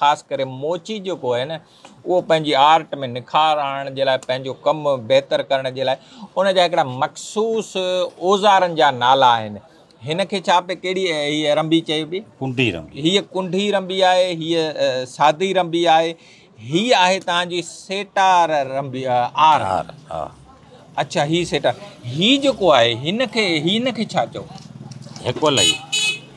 خاص ڪري موچي جيڪو آهي نه اهو پنهنجي آرٽ ۾ نکار آڻڻ جي لاء پنهنجو ڪم بهتر ڪرڻ جي لاء ان جا هڪڙا مخصوص اوزارن جا نالا آهن. هن کي ڇا پئي ڪهڙي هيء رنبي چئبي؟ ڪنڊي رنبي. هيء ڪنڊي رنبي آهي، هيء سادي رنبي آهي، هيء آهي توهان جي سيٽار رنبي آر. آر ها. اڇا هي سيٽار هي جيڪو آهي هن کي هن کي ڇا چئو؟ ايڪولائي.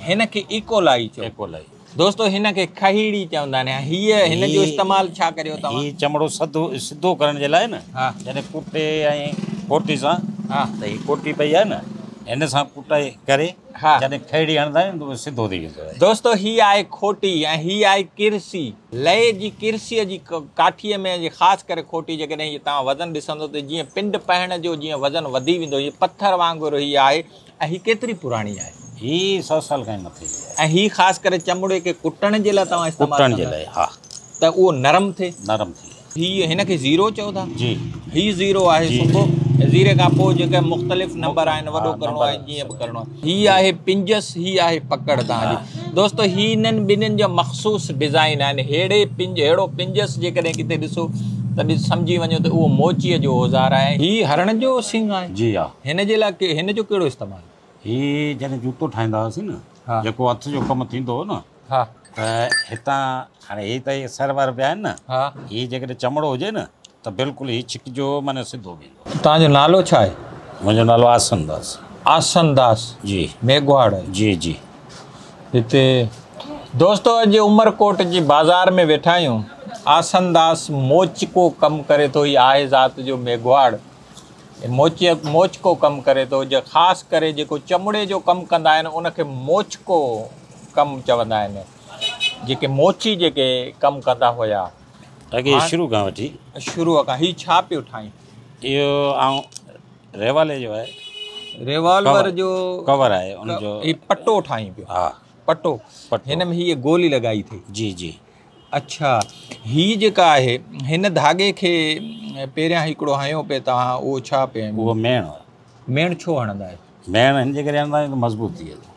هن کي ايڪولائي چئو. ايڪولائي. دوستو هن کي کهيڙي چوندا آهن. هيء هن جو استعمال ڇا ڪريو توهان؟ هي چمڙو سڌو سڌو ڪرڻ جي لاء نه جڏهن ڪٽي ۽ ڪوٽي سان ته هي ڪوٽي پئي آهي نه هن سان ڪٽائي ڪري جڏهن کهيڙي هڻندا آهيون ته سڌو ٿي ويندو آهي. دوستو هي آهي کوٽي ۽ هي آهي ڪرسي. لئي جي ڪرسيء جي ڪاٺيء ۾ جي خاص ڪري کوٽي جيڪڏهن هيء توهان وزن ڏسندو ته جيئن پنڊ پهڻ جو جيئن وزن وڌي ويندو هيء پٿر وانگر هي آهي ۽ هي ڪيتري پراڻي آهي؟ هي سو سال کان مٿي جي آهي. ۽ هي خاص ڪري چمڙي کي ڪٽڻ جي لاء توهان استعمال ڪٽڻ جي لاء ها. ته اهو نرم ٿئي. نرم ٿئي. هي هن کي زيرو چئو ٿا؟ جي. هي زيرو آهي سنبو. زيري کان پوء جيڪي مختلف نمبر آهن وڏو ڪرڻو آهي جيئن به ڪرڻو آهي. هي آهي پنجس هي آهي پڪڙ توهان جي. دوستو هي انهن ٻنهين جا مخصوص ڊزائين آهن. ههڙي پنج ههڙو پنجس جيڪڏهن ڪٿي ڏسو ته ڏس سمجهي وڃو ته اهو موچيء جو اوزار آهي. هي هرڻ جو سڱ آهي. جي ها. هن جي لاء هن جو ڪهڙو استعمال؟ هي جڏهن جوتو ٺاهيندا هئاسين نه جيڪو هٿ جو ڪم ٿيندو هو نه ته هتان هاڻي هي ته سر ور پيا آهن نه هي جيڪڏهن چمڙو هجي نه ته بلڪل هي ڇڪجو معنيٰ سڌو ويندو. توهان جو نالو ڇا آهي؟ منهنجو نالو آسن داس. آسن داس جي. ميگهواڙ. جي جي. هتي دوستو اڄ عمرڪوٽ جي بازار ۾ ويٺا آهيون. آسن داس موچڪو ڪم ڪري ٿو هي آهي ذات جو ميگهواڙ. موچي موچڪو ڪم ڪري ٿو جي خاص ڪري جيڪو چمڙي جو ڪم ڪندا آهن ان کي موچڪو ڪم چوندا آهن جيڪي موچي جيڪي ڪم ڪندا هيا. اڳي شروع کان وٺي. شروع کان هي ڇا پيو ٺاهين؟ اهو آئون ريوالي جو آهي. ريوالور جو ڪور آهي ان جو. هي پٽو ٺاهين پيو. ها پٽو هن ۾ هي گولي لڳائي اٿئي. جي جي. اڇا هي جيڪا آهي هن ڌاڳي کي پهريان هڪڙو هنيو پئي توهان اهو ڇا پئي؟ اهو ميڻ آهي. ميڻ ڇو هڻندا آهيو؟ ميڻ هن جي ڪري هڻندا آهيون ته مضبوط ٿئي ٿو.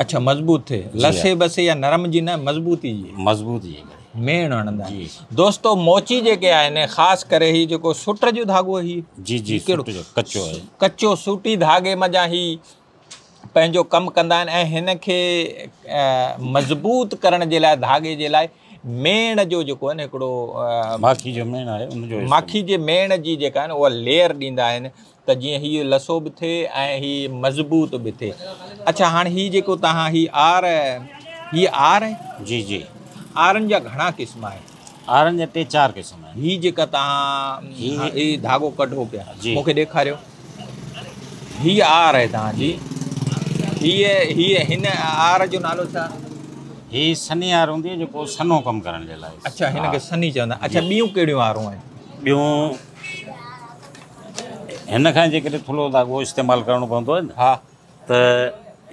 اڇا مضبوط ٿئي لسي بسي يا نرم جي نه مضبوطي جي. مضبوطي جي ڪري ميڻ هڻندا آهيو. دوستو موچي جيڪي آهن خاص ڪري هي جيڪو سٽ جو ڌاڳو هي. جي جي سٽ جو ڪچو آهي. ڪچو سوٽي ڌاڳي منجهان هي پنهنجو ڪم ڪندا آهن ۽ هن کي مضبوط ڪرڻ جي لاء ڌاڳي جي لاء ميڻ جو جيڪو آهي نه هڪڙو ماکي جو ميڻ آهي ان جو ماکي جي ميڻ جي جيڪا آهي نه اها ليئر ڏيندا آهن ته جيئن هي لسو به ٿئي ۽ هي مضبوط به ٿئي. اڇا هاڻي هي جيڪو توهان هي آر هي آر آهي؟ جي جي. آرن جا گهڻا قسم آهن؟ آرن جا ٽي چار قسم آهن. هي جيڪا توهان هي ڌاڳو ڪڍو پيا مون کي ڏيکاريو. هي آر آهي توهان جي. هي هي هن آر جو نالو ڇا؟ هي سنهي آر هوندي آهي جيڪو سنهو ڪم ڪرڻ جي لاء. اڇا هن کي سنهي چوندا آهن. اڇا ٻيون ڪهڙيون آرون آهن؟ ٻيون هن کان جيڪڏهن ٿلهو ڌاڳو استعمال ڪرڻو پوندو آهي نه ها ته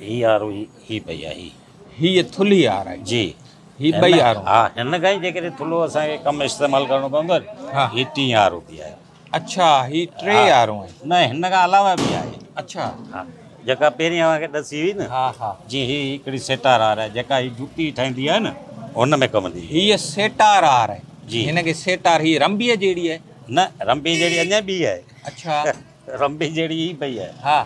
هي آر هي پئي آهي. هي ٿلهي آر آهي. جي. هي ٻئي آرون. ها هن کان ئي جيڪڏهن ٿلهو اسان کي ڪم استعمال ڪرڻو پوندو آهي ها هي ٽين آر هوندي آهي. اڇا هي ٽي آرون آهن. نه هن کان علاوه به آهي. اڇا. ها جيڪا پهرين اوهان کي ڏسي هئي نه. ها ها. جي هي هڪڙي سيٽار آر آهي جيڪا هي جوتي ٺاهيندي آهي نه هن ۾ ڪم ايندي. هيء سيٽار آر آهي. جي. هن کي سيٽار هي رنبيء جهڙي آهي. نه رنبي جهڙي اڃا ٻي آهي. اڇا. رنبي جهڙي هي پئي آهي. ها.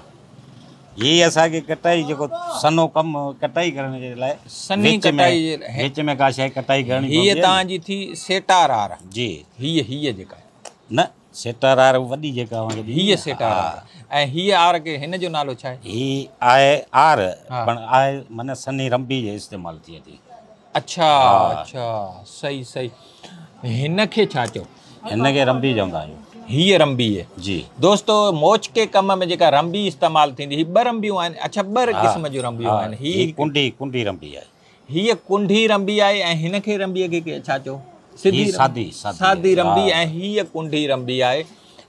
هي اسان کي ڪٽائي جيڪو سنهو ڪم ڪٽائي ڪرڻ جي لاء سنهي ڪٽائي جي وچ ۾ ڪا شيء ڪٽائي ڪرڻي پوندي هيء توهان جي ٿي سيٽار آر. جي. هيء هيء جيڪا آهي. نه سيٽار آر وڏي جيڪا اوهان کي ڏني. هيء سيٽار آر ۽ هيء آر کي هن جو نالو ڇا آهي؟ هي آهي آر پر آهي معنيٰ سنهي رنبي جي استعمال ٿئي ٿي. اڇا اڇا صحيح صحيح هن کي ڇا چئو؟ هن کي رنبي چوندا آهيون. هيء رنبي آهي. جي. دوستو موچڪي ڪم ۾ جيڪا رنبي استعمال ٿيندي هي ٻه رنبيون آهن اڇا ٻه قسم جون رنبيون آهن. هي ڪنڊي ڪنڊي رنبي آهي. هيء ڪنڊي رنبي آهي ۽ هن کي رنبيء کي ڇا چئو؟ سڌي سادي سادي رنبي ۽ هيء ڪنڊي رنبي آهي.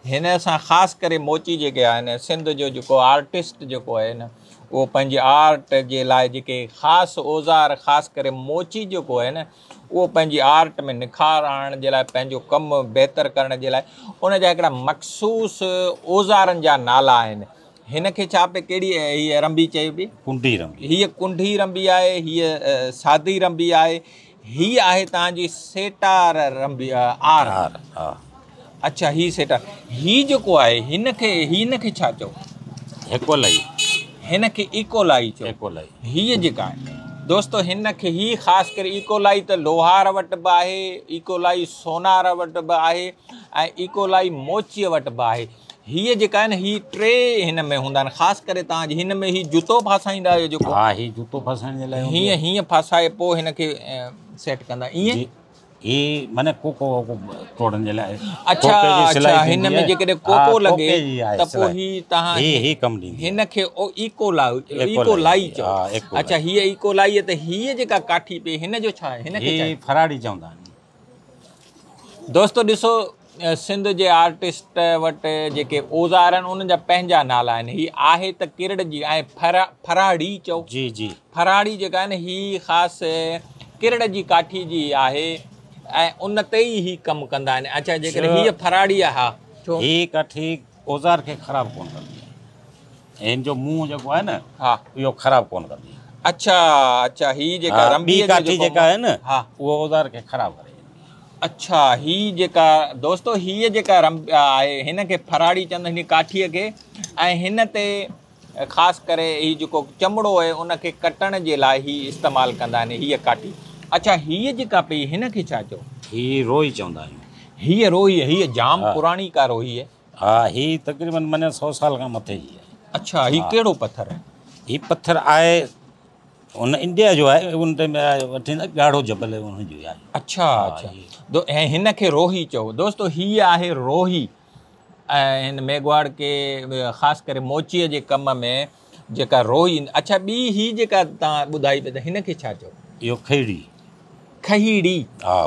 هن سان خاص ڪري موچي جيڪي آهن سنڌ جو جيڪو آرٽسٽ جيڪو آهي نه اهو پنهنجي آرٽ جي لاء جيڪي خاص اوزار خاص ڪري موچي جيڪو آهي نه اهو پنهنجي آرٽ ۾ نکار آڻڻ جي لاء پنهنجو ڪم بهتر ڪرڻ جي لاء ان جا هڪڙا مخصوص اوزارن جا نالا آهن. هن کي ڇا پئي ڪهڙي هيء رنبي چئبي؟ ڪنڊي رنبي. هيء ڪنڊي رنبي آهي، هيء سادي رنبي آهي، هي آهي توهان جي سيٽار رنبي آر. آر ها. اڇا هي سيٽار هي جيڪو آهي هن کي هن کي ڇا چئو؟ ايڪولائي. هن کي ايڪولائي چئو. ايڪولائي. هيء جيڪا آهي دوستو هن کي هي خاص ڪري ايڪولائي ته لوهار وٽ به آهي، ايڪولائي سونار وٽ به آهي ۽ ايڪولائي موچيء وٽ به آهي. هيء جيڪا آهي نه هي ٽي هن ۾ هوندا آهن خاص ڪري توهان جي هن ۾ هي جوتو ڦاسائيندا آهيو جيڪو. ها هي جوتو ڦاسائڻ جي لاء هوندي هيئن آهي. هيئن ڦاسائي پوء هن کي سيٽ ڪندا ائين؟ جي هي معنيٰ ڪوڪو ووڪو ٽوڙڻ جي لاء اڇا ڪوڪي جي اڇا سلائي هن ٿيندي ۾ آهي. جيڪڏهن ها ڪوڪو لڳي ڪوڪي جي آهي ته پوء سلائي هي توهان هي هي ڪم ڏيندي هن کي ايڪولائي ايڪولائي ايڪولائي چئو. ها ايڪولائي. اڇا هيء ايڪولائي ته هيء جيڪا ڪاٺي پئي هن جو ڇا آهي هن کي ڇا هي آهي؟ فراڙي چوندا آهن. دوستو ڏسو سنڌ جي آرٽسٽ وٽ جيڪي اوزار آهن انهن جا پنهنجا نالا آهن. هي آهي ته ڪرڙ جي ۽ فراڙي چئو. جي جي. فراڙي جيڪا آهي نه هي خاص ڪرڙ جي ڪاٺي جي آهي ۽ ان تي ئي هي ڪم ڪندا آهن. اڇا جيڪڏهن هيء فراڙي آهي ها ڇو؟ هي ڪاٺي اوزار کي خراب ڪونه ڪندي آهي. هن جو منهن جيڪو آهي نه ها اهو خراب ڪونه ڪندي آهي. اڇا اڇا هي جيڪا ها ٻي رنبيء جو ڪاٺي جيڪو جيڪا آهي نه ها اهو اوزار کي خراب ڪري ڇڏيندي آهي. اڇا هي جيڪا دوستو هيء جيڪا رنب آهي هن کي فراڙي چوندا آهن هن ڪاٺيء کي ۽ هن تي خاص ڪري هي جيڪو چمڙو آهي ان کي ڪٽڻ جي لاء هي استعمال ڪندا آهن هيء ڪاٺي. اڇا هيء جيڪا پئي هن کي ڇا چئو؟ هي روهي چوندا آهيون. هيء روهي هيء جام ها پراڻي ڪا روهي آهي. ها هي تقريبن معنيٰ 100 سال کان مٿي جي آهي. اڇا هي ها ڪهڙو پٿر آهي؟ هي پٿر آهي ان انڊيا جو آهي ان ٽائيم وٺي ڳاڙهو جبل ان جو آهي. اڇا ها اڇا هي ۽ هن کي روهي چئو. دوستو هيء آهي روهي ۽ هن ميگهواڙ کي خاص ڪري موچيء جي ڪم ۾ جيڪا روهي. اڇا ٻي هي جيڪا توهان ٻڌائي پئي ته هن کي ڇا چئو؟ اهو کهڙي. کهيڙي. ها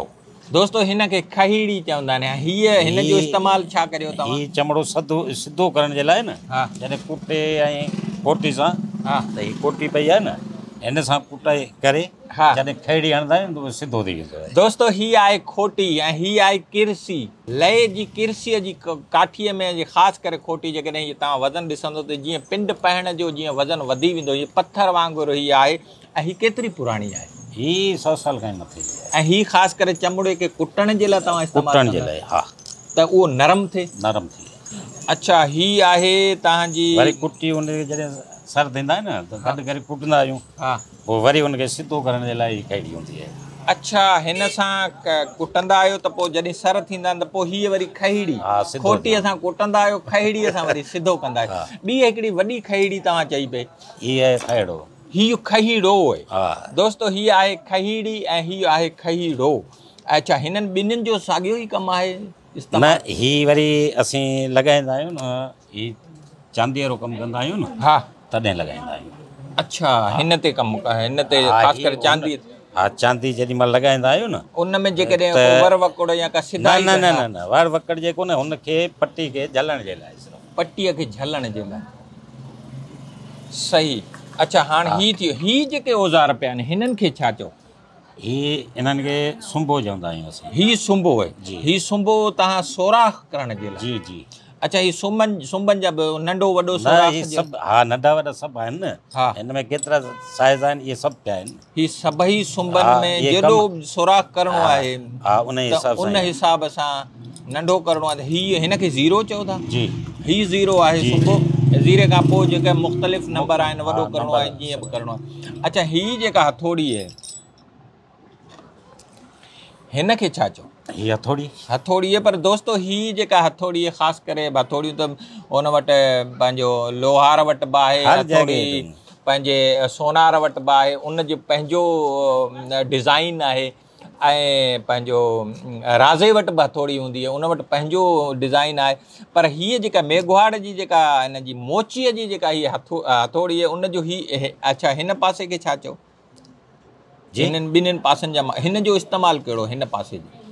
دوستو هن کي کهيڙي چوندا آهن. هيء هن جو هي استعمال ڇا ڪريو توهان؟ هي چمڙو سڌو سڌو ڪرڻ جي لاء نه ها جڏهن ڪٽي ۽ ڪوٽي سان ها ته هي ڪوٽي پئي آهي نه هن سان ڪٽائي ڪري ها جڏهن کهڙي هڻندا آهيون ته اهو سڌو ٿي ويندو آهي. دوستو هي آهي کوٽي ۽ هي آهي ڪرسي. لئي جي ڪرسيء جي ڪاٺيء ۾ جي خاص ڪري کوٽي جيڪڏهن هيء توهان وزن ڏسندو ته جيئن پنڊ پهڻ جو جيئن وزن وڌي ويندو هيء پٿر وانگر هي آهي ۽ هي ڪيتري پراڻي آهي؟ هي 100 سال کان مٿي جي آهي. ۽ هي خاص ڪري چمڙي کي ڪٽڻ جي لاء توهان استعمال ڪٽڻ جي ڪندا لاء ها. ته اهو نرم ٿئي. نرم ٿئي. اڇا هي آهي توهان جي. وري ڪٽي ان کي جڏهن سر ٿيندا آهن نه ته ها گڏ ڪري ڪٽندا آهيون ها پوء وري ان کي سڌو ڪرڻ جي لاء هي کهڙي هوندي آهي. اڇا هن سان ڪٽندا آهيو ته پوء جڏهن سر ٿيندا آهن ته پوء هيء وري کهڙي ها سڌو کوٽيء ٿيندو. سان ڪٽندا آهيو کهڙيء سان وري سڌو ڪندا آهيو. ها ٻي هڪڙي وڏي کهڙي توهان چئي پئي. هي آهي کهڙو. هي کهيڙو آهي. ها دوستو هي آهي کهيڙي ۽ هي آهي کهيڙو. اڇا هنن ٻنهين جو ساڳيو ئي ڪم آهي نه استعمال؟ هي وري اسين لڳائيندا آهيون نه هي چانديء وارو ڪم ڪندا آهيون نه ها تڏهن لڳائيندا آهيون. اڇا هن تي ڪم هن تي ها خاص هي ڪري ان چاندي ها چاندي جيڏي مهل لڳائيندا آهيون نه ان ۾ جيڪڏهن ته ڪو ور وڪڙ يا ڪا نه سڌائي نه نه ها نه نه ور وڪڙ جيڪو نه هن کي پٽي کي جهلڻ جي لاء صرف. پٽيء کي جهلڻ جي لاء صحيح. اڇا هاڻ ها هي ٿيو هي جيڪي اوزار پيا آهن هنن کي ڇا چئو؟ هي انهن کي سنبو چوندا آهيون اسين. هي سنبو آهي. جي هي سنبو توهان سوراخ ڪرڻ جي لاء. جي جي. اڇا هي سنبن سنبن جا به ننڍو وڏو نه سوراخ هي جي سڀ ها ننڍا وڏا سڀ آهن نه ها هن ۾ ڪيترا سائيز آهن اهي سڀ پيا آهن. هي سڀئي سنبن ها ۾ اهي جيڏو ڪم سوراخ ڪرڻو ها آهي ها ان ته حساب سان ان ئي حساب سان ننڍو ڪرڻو آهي ته هي هن کي زيرو چئو ٿا. جي هي زيرو آهي جي سنبو. جي زيري کان پوءِ جيڪي مختلف نمبر آهن ها وڏو ڪرڻو نمبر آهي جيئن به سڀ ڪرڻو آهي. اڇا هي جيڪا هٿوڙي آهي هن کي ڇا چئو؟ هي هٿوڙي. هٿوڙي آهي پر دوستو هي جيڪا هٿوڙي آهي خاص ڪري هٿوڙيون ته هن وٽ پنهنجو لوهار وٽ به آهي هر هٿوڙي جڳهه تي پنهنجي سونار وٽ به آهي ان جو پنهنجو ڊزائن آهي ۽ پنهنجو رازي وٽ به هٿوڙي هوندي آهي ان وٽ پنهنجو ڊزائن آهي پر هيءَ جيڪا ميگهواڙ جي جيڪا هن جي موچيءَ جي جيڪا هيءَ هٿوڙي آهي ان جو هي اڇا هن پاسي کي ڇا چئو؟ جي هنن ٻنهين پاسن جا هن جو استعمال ڪهڙو هن پاسي جي؟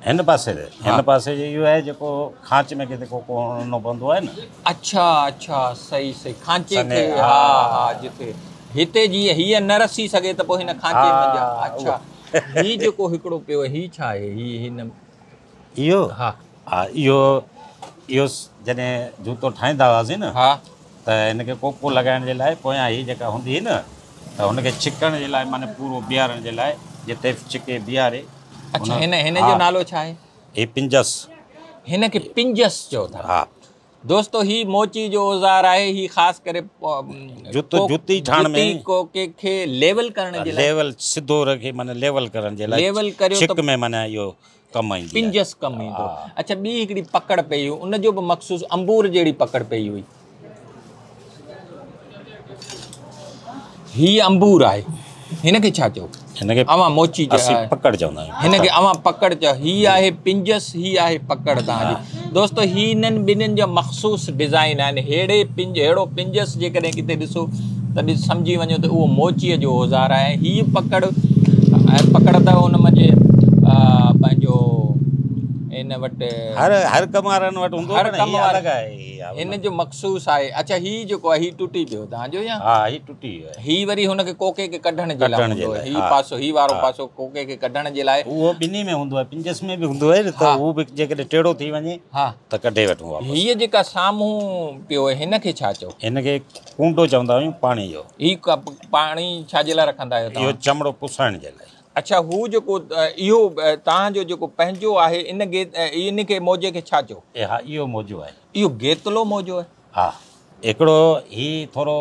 هن پاسي تي ها هن پاسي جي اهو آهي جيڪو کانچ ۾ ڪٿي ڪوڪو هڻڻو پوندو آهي نه. اڇا اڇا صحيح صحيح کانچي سني کي ها ها ها جتي هتي جيئن هيءَ نه رسي سگهي ته پوءِ هن ها کانچي منجهه اڇا اهو هي جيڪو هڪڙو پيو آهي هي ڇا آهي هي هن اهو ها ها اهو اهو جڏهن جوتو ٺاهيندا هئاسين نه ها ته هن کي ڪوڪو لڳائڻ جي لاءِ پويان هي جيڪا هوندي هئي نه ته هن کي ڇڪڻ جي لاءِ معنيٰ پورو بيهارڻ جي لاءِ جتي ڇڪي بيهاري. اڇا هن هن جو نالو ڇا آهي؟ هي پنجس. هن کي پنجس چئو ٿا. ها دوستو هي موچي جو اوزار آهي هي خاص ڪري جوتو جوتي ٺاهڻ ۾ جوتي ڪوڪي کي ليول ڪرڻ جي لاء ليول سڌو رکي معنيٰ ليول ڪرڻ جي لاء ليول ڪريو ته ڇڪ ۾ معنيٰ اهو ڪم ايندي آهي. پنجس ڪم ايندو. اڇا ٻي هڪڙي پڪڙ پئي هئي ان جو به مخصوص انبور جهڙي پڪڙ پئي هئي. هي انبور آهي هن کي ڇا چئو؟ هن کي اوهان موچي اسين پڪڙ چوندا آهيون. هن کي اوهان پڪڙ چئو. هي آهي پنجس هي آهي پڪڙ توهان جي. دوستو هي انهن ٻنهين جا مخصوص ڊزائين آهن. ههڙي پنج ههڙو پنجس جيڪڏهن ڪٿي ڏسو ته ڏس سمجهي وڃو ته اهو موچيء جو اوزار آهي. هي پڪڙ ۽ پڪڙ ته ان منجهه پنهنجو ان وٽ هر هر ڪم وارن وٽ هوندو هر پر ڪم هي وارن الڳ آهي. هن جو مخصوص آهي. اڇا هي جيڪو آهي هي ٽٽي پيو توهان جو يا؟ ها هي ٽٽي ويو آهي. هي وري هن کي ڪوڪي کي ڪڍڻ جي لاء ڪڍڻ جي هوندو لاء آهي. هي ها پاسو هي وارو ها پاسو ڪوڪي کي ڪڍڻ جي لاء. اهو ٻنهي ۾ هوندو آهي پنجس ۾ به هوندو آهي نه ته ها اهو به جيڪڏهن ٽيڙو ٿي وڃي ها ته ڪڍي وٺون واپس. هيء جيڪا سامهون پيو آهي هن کي ڇا چئو؟ هن کي ڪونڊو چوندا آهيون پاڻي جو. هي پاڻي ڇا جي لاء رکندا آهيو اهو توهان؟ چمڙو پسائڻ جي لاء. اڇا هو جيڪو اهو توهان جو جيڪو پنهنجو آهي ان ان کي موجي کي ڇا چئو؟ ها اهو موجو آهي. اهو گيتلو موجو آهي؟ ها هڪڙو هي ٿورو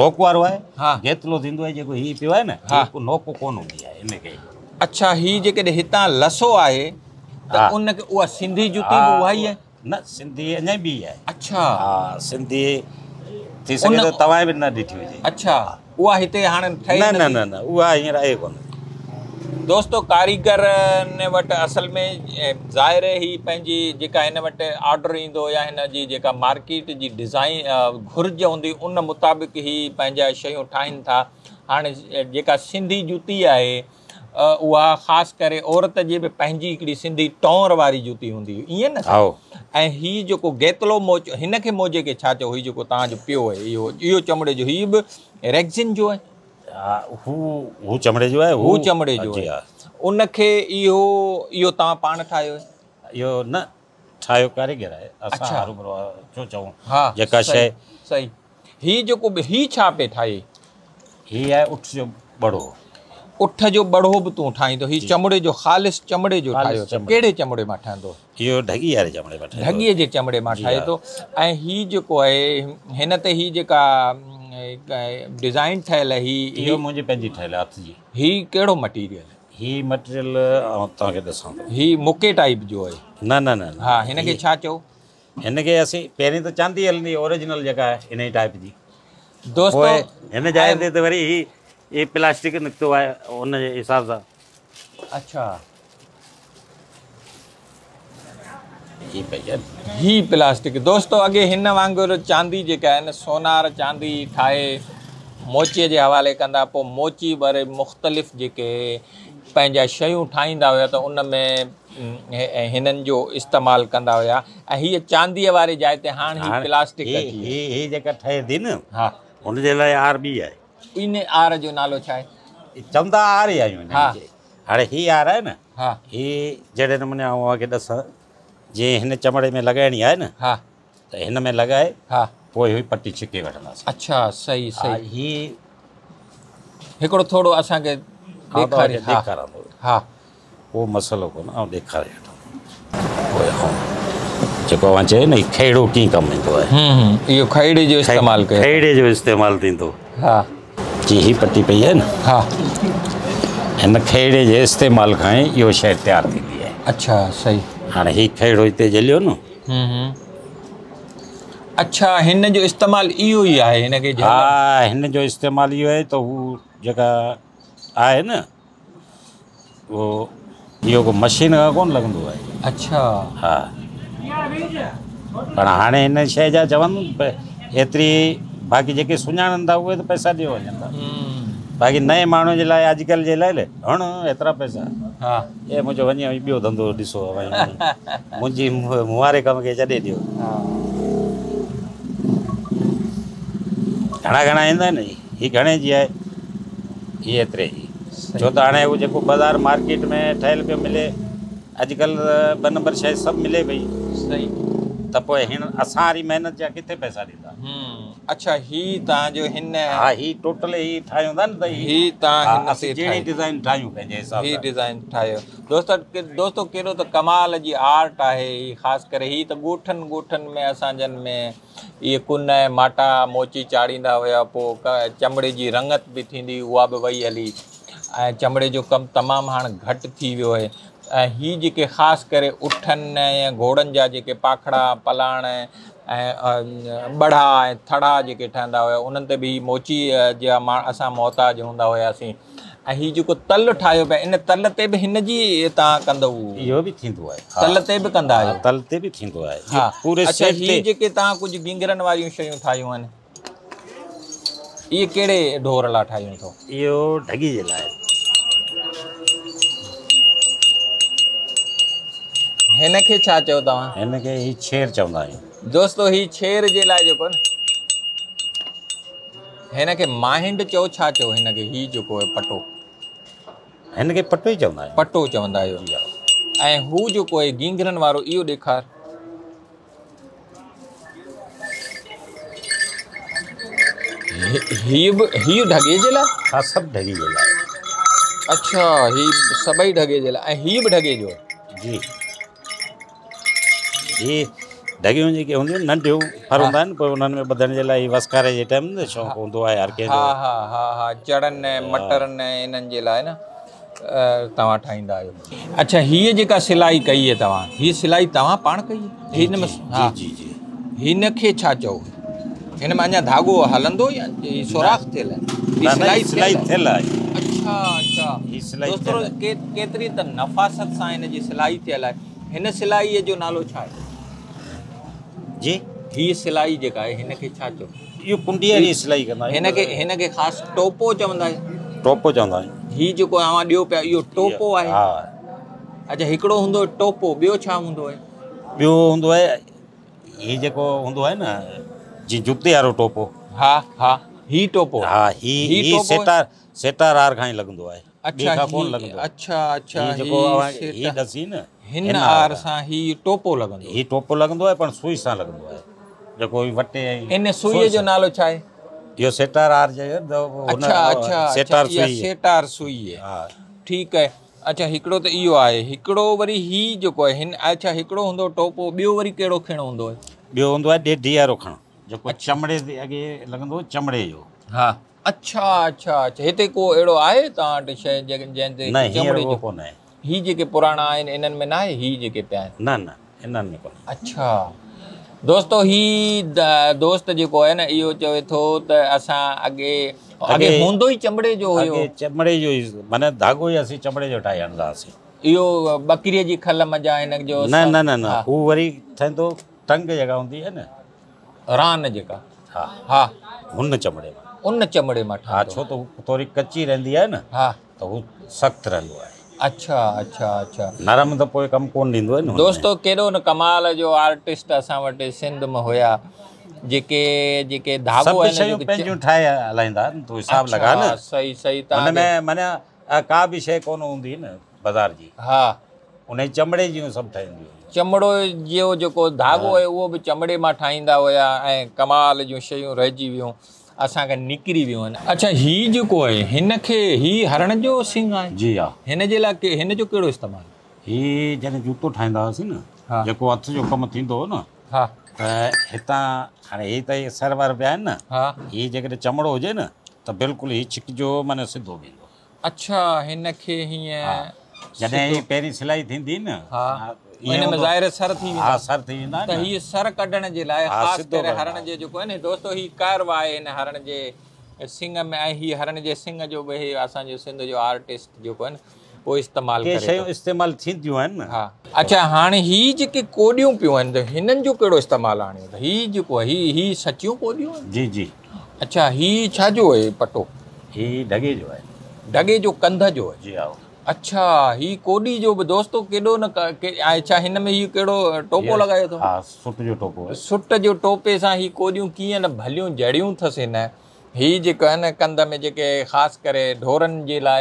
نوڪ وارو آهي. ها گيتلو ٿيندو آهي جيڪو هي پيو آهي نه ها هي نوڪ ڪونه هوندي آهي هن کي. اڇا هي جيڪڏهن هتان لسو آهي ته ها ان کي اها سنڌي جتي ها به اها ئي آهي؟ نه سنڌي اڃا ٻي آهي. اڇا ها سنڌي ٿي ان سگهي ٿو توهان به نه ڏٺي هجي. اڇا اها هتي هاڻي ٺهي نه نه نٿي؟ نه نه اها هينئر آهي ڪونه. دوستو ڪاريگرن وٽ اصل ۾ ظاهر هي پنهنجي جيڪا هن وٽ آرڊر ايندو يا هن جي جيڪا مارڪيٽ جي ڊزائين گهرج هوندي ان مطابق هي پنهنجا شيون ٺاهين ٿا. هاڻي جيڪا سنڌي جوتي آهي اها خاص ڪري عورت جي به پنهنجي هڪڙي سنڌي ٽونر واري جوتي هوندي هئي ائين نه سائين؟ هائو ۽ هي جيڪو گيتلو موچ هن کي موجي کي ڇا چئو؟ هي جيڪو توهان جو پيو آهي اهو اهو چمڙي جو هي به ريگزن جو آهي؟ ها هو هو چمڙي جو آهي. هو چمڙي جو جي آهي. ها ان کي اهو اهو توهان پاڻ ٺاهيو آهي؟ اهو نه ٺاهيو ڪاريگر آهي. اسان اڇا هروڀرو ڇو چئون ها جيڪا صحيح شيء. صحيح. هي جيڪو به هي ڇا پئي ٺاهي؟ هي آهي اٺ جو ٻڙو. اٺ جو ٻڙو به تون ٺاهيندو؟ هي جي چمڙي جو خالص چمڙي جو خالص ٺاهيو اٿو. چمڙي. ڪهڙي چمڙي مان ٺهندو؟ اهو ڍڳي واري چمڙي مان ٺهندو. ڍڳيء جي چمڙي مان جي ٺاهي ها ٿو. ۽ هي جيڪو آهي هن تي هي جيڪا ڊزائين ٺهيل آهي هي اهو منهنجي پنهنجي ٺهيل آهي هٿ جي. هي ڪهڙو مٽيريل؟ هي مٽيريل آئون توهان کي ڏسان ٿو. هي مڪي ٽائيپ جو آهي؟ نه نه نه نه ها هن کي هي ڇا چئو؟ هن کي اسين پهرين ته چاندي هلندي اوريجنل جيڪا آهي ان ئي ٽائيپ جي. دوستو پوءِ هن جاءِ ۽ تي ته وري هي هي پلاسٽڪ نڪتو آهي ان جي حساب سان. اڇا هي پئي آهي. هي پلاسٽڪ دوستو اڳي هن وانگر چاندي جيڪا آهي نه سونار چاندي ٺاهي موچيءَ جي حوالي ڪندا پوءِ موچي وري مختلف جيڪي پنهنجا شيون ٺاهيندا هئا ته ان ۾ هنن جو استعمال ڪندا هئا. ۽ هيءَ چانديءَ واري جاءِ تي هاڻي هي هاڻي پلاسٽڪ هي اچي ويو. هي هي جيڪا ٺهي ٿي نه ها هن جي لاءِ آر ٻي آهي. ان آر جو نالو ڇا آهي؟ چوندا آر ئي آهيون ها هنن کي. هاڻي هي آر آهي نه ها هي جهڙي نموني آئون اوهان کي ڏسان جيئن هن چمڙي ۾ لڳائڻي آهي نه ها ته هن ۾ لڳائي ها پوءِ هي پٽي ڇڪي وٺنداسين. اڇا صحيح ها صحيح. هي هڪڙو ٿورو اسان کي آئون توهان کي ڏيکاري. ها ڏيکاران ٿو. ها ڪو مسئلو ڪونه آئون ڏيکاري وٺان. پوءِ آئون جيڪو اوهان چيو نه هي کيڙو ڪيئن ڪم ايندو آهي. اهو کيڙي جو استعمال ڪيو. کيڙي جو استعمال ٿيندو. ها جي هي پٽي پئي آهي نه ها هن کيڙي جي استعمال کان ئي اهو شيءِ تيار ٿيندي آهي. اڇا صحيح. هاڻي هي کيڙو هتي جهليو نه. اڇا هن جو استعمال اهو ئي آهي هن کي؟ ها هن جو استعمال اهو آهي ته هو جيڪا آهي نه اهو اهو ڪو مشين کان ڪونه لڳندو آهي. اڇا ها پر هاڻي هن شيءِ جا چون ايتري باقي جيڪي سڃاڻن ٿا اهي ته پئسا ڏيو وڃن ٿا. باقي نئين ماڻهوءَ جي لاءِ اڄڪلهه جي لاءِ هڻ ايترا پئسا. ها اي منهنجو وڃي ٻيو ڌنڌو ڏسو منهنجي مون واري ڪم کي ڇڏي ڏيو. ها گهڻا گهڻا ايندا آهن. هي گهڻي جي آهي؟ هيءَ ايتري جي. ڇو ته هاڻي اهو جيڪو بازار مارڪيٽ ۾ ٺهيل پيو ملي اڄڪلهه 2 نمبر شيءِ سڀ ملي پئي. صحيح. ته پوءِ هن اسان واري محنت جا ڪٿي پئسا ڏيندا؟ اڇا هي توهان جو هن ها هي ٽوٽل هي ٺاهيون ٿا نه ته هي توهان هن تي جهڙي ڊزائين ٺاهيون پنهنجي حساب سان هي ڊزائين ٺاهيو دوستو ڪيڏو ته ڪمال جي آرٽ آهي هي خاص ڪري هي ته ڳوٺن ڳوٺن ۾ اسان جن ۾ اهي ڪن ۽ ماٽا موچي چاڙهيندا هيا پوء چمڙي جي رنگت به ٿيندي اها به وئي هلي ۽ چمڙي جو ڪم تمام هاڻ گهٽ ٿي ويو آهي ۽ هي جيڪي خاص ڪري اٺن ۽ گهوڙن جا جيڪي پاکڙا پلاڻ ۽ ٻڙها ۽ ٿڙها جيڪي ٺهندا هيا انهن تي به هي موچي جا اسان محتاج هوندا هياسين ۽ هي جيڪو تل ٺاهيو پيا ان تل تي به هن جي توهان ڪندؤ اهو به ٿيندو آهي تل تي به ڪندا آهيو تل تي به ٿيندو آهي ها پوري اڇا هي جيڪي توهان ڪجهه گنگرن واريون شيون ٺاهيون آهن اهي ڪهڙي ڍور لاء ٺاهيون اٿو؟ اهو ڍڳي جي لاء. هن کي ڇا چئو توهان؟ هن کي هي ڇير چوندا آهيون. دوستو هي ڇير جي لاء جيڪو نه هن کي ماهنڊ چئو ڇا چئو هن کي هي جيڪو آهي پٽو. هن کي پٽو ئي چوندا آهيون. پٽو چوندا آهيو. ۽ هو جيڪو آهي گينگرن وارو اهو ڏيکار. هي به هي ڍڳي جي لاء؟ ها سڀ ڍڳي جي لاء. اڇا هي سڀئي ڍڳي جي لاء ۽ هي به ڍڳي جو؟ جي هي ڍڳيون جيڪي هونديون آهن ننڍيون ڦر هوندا آهن پوء انهن ۾ ٻڌڻ جي لاء هي وسڪاري جي ٽائيم نه شوق هوندو آهي هر ڪنهن جو. ها ها ها ها چڙن ۽ مٽرن ۽ انهن جي لاء نه توهان ٺاهيندا آهيو. اڇا هيء جيڪا سلائي ڪئي آهي توهان هيء سلائي توهان پاڻ ڪئي آهي؟ هن ۾ ها جي جي هن کي ڇا چئو؟ هن ۾ اڃا ڌاڳو هلندو يا هي سوراخ ٿيل آهي؟ هي سلائي سلائي ٿيل آهي. اڇا اڇا هي سلائي ٿيل آهي. دوستو ڪيتري ته نفاست سان هن جي سلائي ٿيل آهي. هن سلائيء جو نالو ڇا آهي؟ جي هي سلائي جيڪا آهي هن کي ڇا چئو؟ اهو ڪنڊيء واري سلائي ڪندا آهيون. هن کي خاص ٽوپو چوندا آهيون. ٽوپو چوندا آهيون. هي جيڪو اوهان ڏيو پيا اهو ٽوپو آهي. ها. اڇا هڪڙو هوندو آهي ٽوپو ٻيو ڇا هوندو آهي؟ ٻيو هوندو آهي هي جيڪو هوندو آهي نه جي جتي وارو ٽوپو. ها ها هي ٽوپو. ها هي هي سيٽار سيٽار آر کان ئي لڳندو آهي. اڇا هي اڇا اڇا هي جيڪو اوهان هي ڏسي نه هن آر سان هي ٽوپو لڳندو هي ٽوپو لڳندو آهي پر سوئي سان لڳندو آهي جيڪو هي وٽي ۽ ان سوئي جو نالو ڇا آهي؟ اهو سيٽار آر جي اڇا اڇا سيٽار سوئي سيٽار سوئي ها ٺيڪ آهي اڇا هڪڙو ته اهو آهي هڪڙو وري هي جيڪو آهي هن اڇا هڪڙو هوندو ٽوپو ٻيو وري ڪهڙو کڻ هوندو آهي؟ ٻيو هوندو آهي ڏيڍي وارو کڻ جيڪو چمڙي تي اڳي لڳندو هو چمڙي جو. ها اڇا اڇا اڇا هتي ڪو اهڙو آهي توهان وٽ شيء جنهن تي نه هينئر اهو ڪونهي. هي جيڪي پراڻا آهن انهن ۾ ناهي هي جيڪي پيا آهن. نه نه انهن ۾ ڪونهي. اڇا دوستو هي دوست جيڪو آهي نه اهو چوي ٿو ته اسان اڳي اڳي هوندو ئي چمڙي جو هيو. اڳي چمڙي جو ئي معنيٰ ڌاڳو ئي اسين چمڙي جو ٺاهي هڻندا هئاسين. اهو ٻڪريء جي کل منجهان هن جو نه نه نه نه هو وري ٺهندو ٽنگ جيڪا هوندي آهي نه. ران جيڪا. ها. ها. هن چمڙي مان. ان چمڙي مان ٺهندو. ها ڇو ته هو ٿوري ڪچي رهندي آهي نه. ها. ته هو سخت رهندو آهي. اڇا اڇا اڇا. نرم ته پوء ڪم ڪونه ڏيندو آهي نه. دوستو ڪيڏو نه ڪمال جو آرٽسٽ اسان وٽ سنڌ ۾ هيا جيڪي جيڪي ڌاڳو سڀ شيون پنهنجون ٺاهي هلائيندا تون حساب لڳا نه. صحيح صحيح هن ۾ معنيٰ ڪا به شيء ڪونه هوندي نه بازار جي. ها. انهي چمڙي جون سڀ ٺهنديون هيون. چمڙو جو جيڪو ڌاڳو آهي اهو به چمڙي مان ٺاهيندا هيا ۽ ڪمال جون شيون رهجي ويون اسان کان نڪري ويون آهن. اڇا هي جيڪو آهي هن کي هي هرڻ جو سڱ آهي؟ جي ها. هن جي لاء هن جو ڪهڙو استعمال؟ هي جڏهن جوتو ٺاهيندا هئاسين نه جيڪو هٿ جو ڪم ٿيندو هو نه ها. ته هتان هاڻي هي ته سر ور پيا آهن نه ها. هي جيڪڏهن چمڙو هجي نه ته بلڪل هي ڇڪجو معنيٰ سڌو ويندو. اڇا هن کي هيئن جڏهن هي پهرين سلائي ٿيندي نه ها ان ۾ ظاهر سر ٿي ويندا ها سر ٿي ويندا ته هي سر ڪڍڻ جي لاء خاص ڪري هرڻ جي جيڪو آهي نه دوستو هي ڪارو آهي هن هرڻ جي سڱ ۾ ۽ هي هرڻ جي سڱ جو به هي اسان جو سنڌ جو آرٽسٽ جيڪو آهي نه اهو استعمال ڪي شيون استعمال ٿينديون آهن نه ها اڇا هاڻي هي جيڪي ڪوڏيون پيون آهن ته هنن جو ڪهڙو استعمال آڻيو ته هي جيڪو هي هي سچيون ڪوڏيون آهن جي جي اڇا هي ڇا جو آهي پٽو؟ هي ڍڳي جو آهي. ڍڳي جو ڪنڌ جو آهي. جي ها. اڇا هي ڪوڏي جو به دوستو ڪيڏو نه اڇا هن ۾ هي ڪهڙو ٽوپو لڳايو اٿو؟ ها سٽ جو ٽوپو آهي. سٽ جو ٽوپي سان هي ڪوڏيون ڪيئن نه ڀليون جڙيون اٿس هن هي جيڪو آهي نه ڪنڌ ۾ جيڪي خاص ڪري ڍورن جي لاء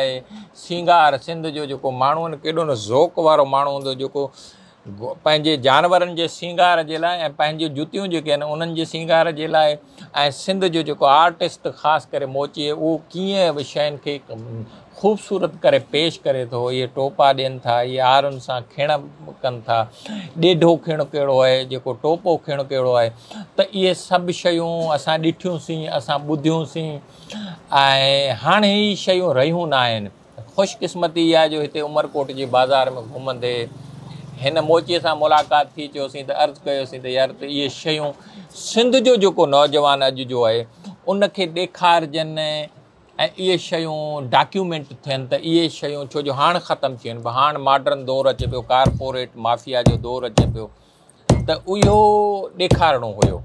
سينگار سنڌ جو جيڪو ماڻهو آهي نه ڪيڏو نه ذوق وارو ماڻهو هوندو جيڪو پنهنجي جانورن جي سينگار جي لاء ۽ پنهنجون جتيون جيڪي آهن انهن جي سينگار جي لاء ۽ سنڌ جو جيڪو آرٽسٽ خاص ڪري موچي اهو ڪيئن به شين کي خوبصورت ڪري پيش ڪري ٿو. اهي ٽوپا ڏين ٿا، اهي آرن سان کيڻ ڪن ٿا، ڏيڍو کيڻ ڪهڙو آهي، جيڪو ٽوپو کيڻ ڪهڙو آهي، ته اهي سڀ شيون اسان ڏٺيون سين، اسان ٻڌيون سين ۽ هاڻي هي شيون رهيون نه آهن. خوش قسمتي اها جو هتي عمرڪوٽ جي بازار ۾ گهمندي هن موچيء سان ملاقات ٿي، چيوسين ته عرض ڪيوسين ته يار ته اهي شيون سنڌ جو جيڪو نوجوان اڄ جو آهي ان کي ڏيکارجن ۽ اهي شيون ڊاڪيومينٽ ٿين ته اهي شيون ڇو جو هاڻ ختم ٿي ويون، هاڻ ماڊرن دور اچي پيو، ڪارپوريٽ مافيا جو دور اچي پيو ته اهو ڏيکارڻو هيو.